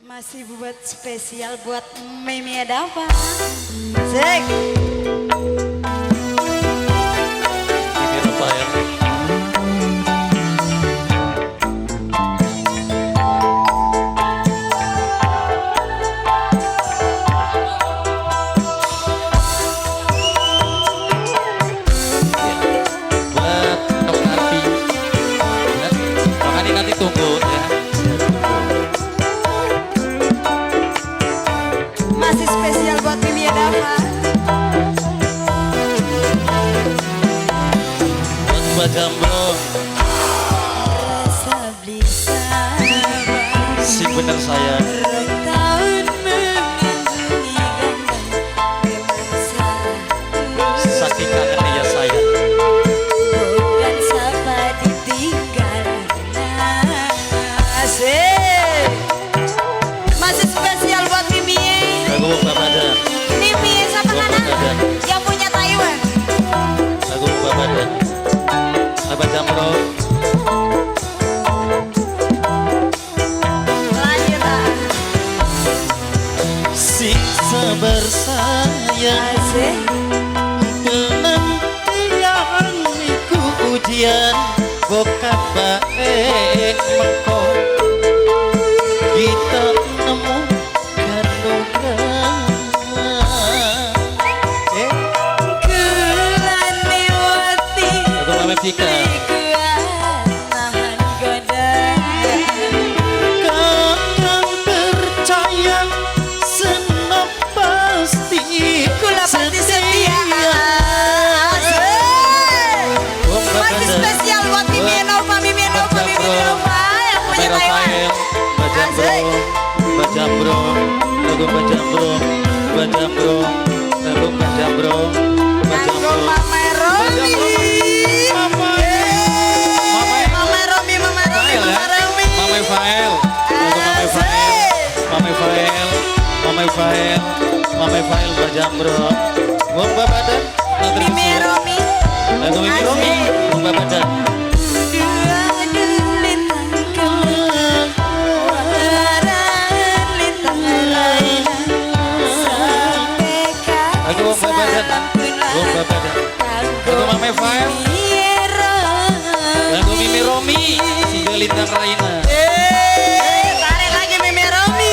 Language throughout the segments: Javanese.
Masih buat spesial buat Mimi Dava. Sik. Mimi Rafael. Ya. Buat Nok Arti. Ya. Makanya nanti tunggu ya. Masih spesial buat Mimi Dava. Buat Mbak Jambro, Rasa beli sabar. si bener saya. Tahun menganjungi gandang memang salah. Saking kangen ya saya. Bukan siapa ditinggal. Asik. Masih spesial buat Mimi. Lagu Mbak Badan. Mimi siapa kanan? Yang punya Taiwan. Lagu Mbak Badan. Abah Jambro. Lanjut ah. Sing sabar sayang. Asik. Penantian iku ujian bokat bae mengko kita nemu kanugrah. Eh, Kulane wati. Lagu Mame Fika. Kuat nahan godaan. Kakang percaya senok pasti Kula pasti setia. Asik. Wong Masih spesial buat Mimi Nova, Mimi Nova, Mimi Nova yang punya Taiwan. Mbak Jambro, Asik. Mbak Jambro, lagu Mbak Jambro, Mbak Jambro, lagu Mbak Jambro, Mbak Kanggo Jambro. Mama Romi. Mama, Mama Romi, Mama Romi, Fael ya. Mama Romi. Mama Fael, lagu Mama Fael, Mama Fael, Mama Fael, Mama Fael, Mbak Jambro. Wong Babadan, Mimi Romi. Lagu Mimi Romi, Wong Babadan. Dua lintang kewaran lintang lain sampai Lagu Wong Babadan, Wong Babadan. Lagu Mama Fael. Lagu Mimi Romi, Single Lintang Raina. Eh, tarik lagi Mimi Romi.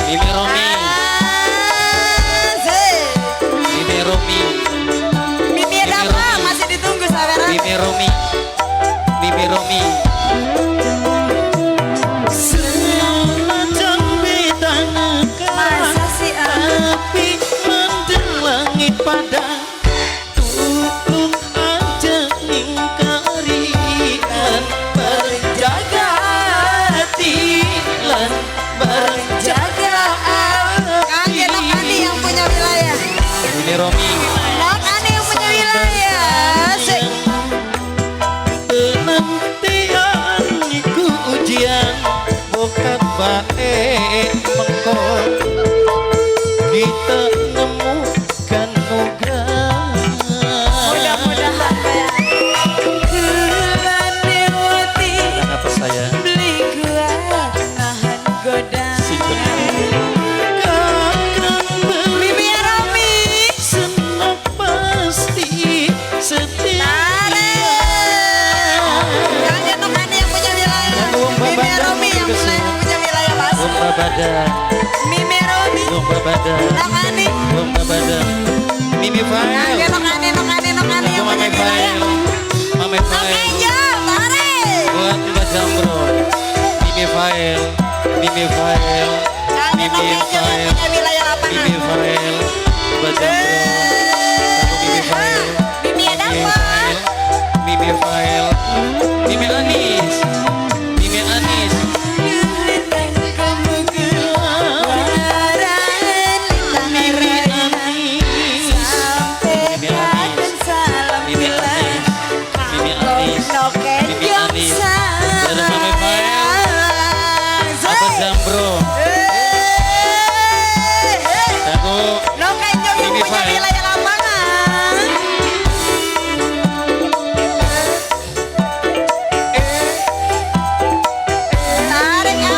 Mimi Romi, Asik. Mimi Romi, Mimi Dava masih ditunggu saudara. Mimi Romi, Mimi Romi. Senajan beda negara, Masa sih ah? tapi mendeng langit padang. Tulung aja ngingkari lan berjaga hati lan berjaga Kaget Nok Ani yang punya wilayah. Mimi Romi. Nok Ani yang punya wilayah. Asik. Penantian iku ujian bokat bae mengko kita nemu kanugrah. Mudah-mudahan ya. Kulane wati Kenapa saya beli kuat nahan godaan. Si Kakang Mimi Romi. senok pasti setia. Tarik. Kaget Nok Ani yang punya wilayah. Wong Mimi Babadan Romi yang punya wilayah Mas. Wong Babadan, Mimi Romi. Wong Babadan, Nok Ani. Wong Babadan, Mimi Fael. Kaget Nok Ani, Nok Ani, Nok Ani yang punya Mame wilayah. Fael, Mame Nok Fael. Angel, tarik. Buat Mbak Jambro, Mimi Fael, Mimi Fael, Kaget Nok Mimi Angel yang Fael, punya wilayah lapangan. Mimi Fael, Mbak Jambro, lagu Mimi Fael, Mimi Mimi Dava. Fael, Mimi Fael, Mimi Anis, Mimi Anis. Mimi Anis, Mimi Anis, Mimi Anis, Mimi Anis, Mimi Anis, dari Mame Fael, Abah Jambro, lagu Mimi Mimi Fael. Wilayah lapangan. Tarik ah.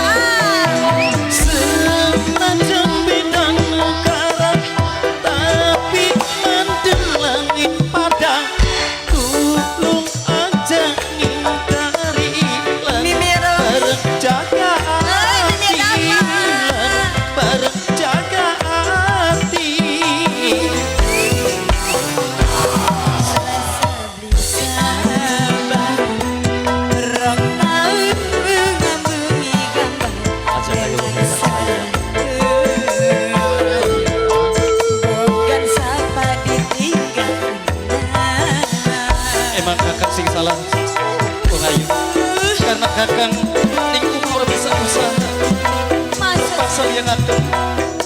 Yang ada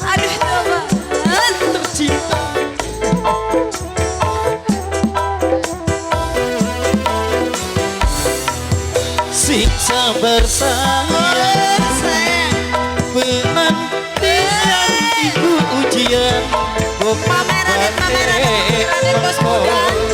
Aduh, teman. Tercinta. Sing sabar, sayang. Sayang. Penantian iku ujian. Pameran, pameran, pameran, bos muda.